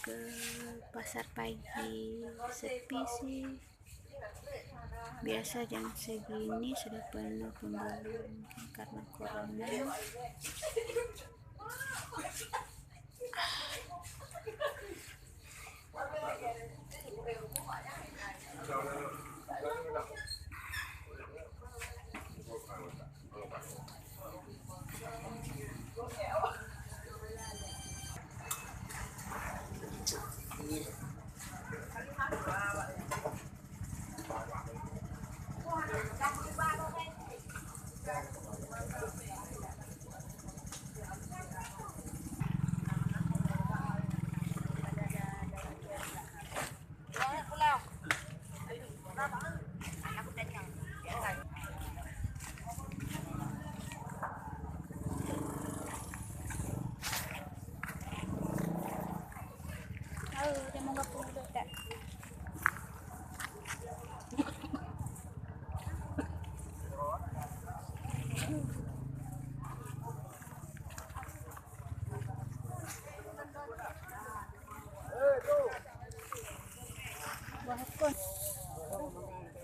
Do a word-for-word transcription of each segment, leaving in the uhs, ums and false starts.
ke pasar pagi, sepi sih. Biasa jam segini sudah penuh pembeli, mungkin karena corona.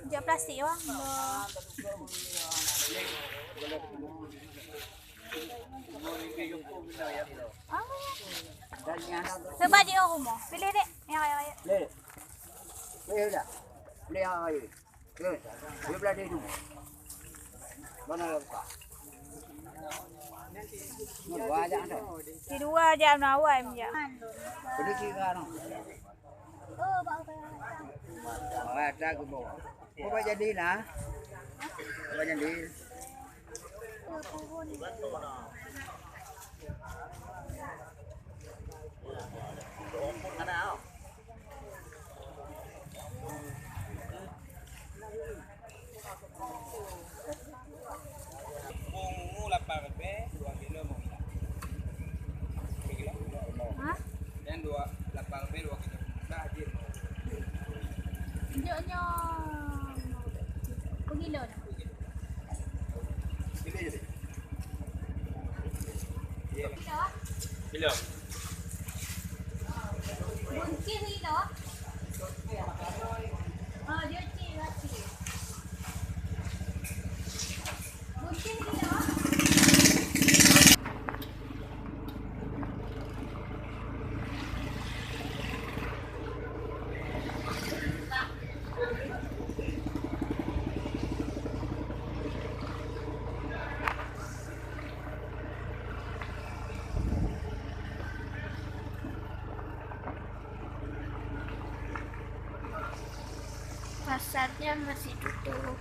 Jak plastik, wah. Sebab di rumah. Pilih, Dek. Ya, ya, ya. Leh. Leh dah. Leh air. Leh. Dia belah dia tu. Mana buka? Dua aja ada. Di dua aja na awai mja. Boleh tiga orang. Oh, ada ke bawah. Apa jadi nah? Apa jadi? Bumbu lapan ribèe, dua kilo mau. Tiga kilo? Hah? Yang dua, lapan ribèe, dua kilo. Dah, jin. Jok nyoe. Pengilo dah. Kilo. Buncih kilo. Ah, dia cik, dia cik. Buncih kilo. Pasarnya masih tutup.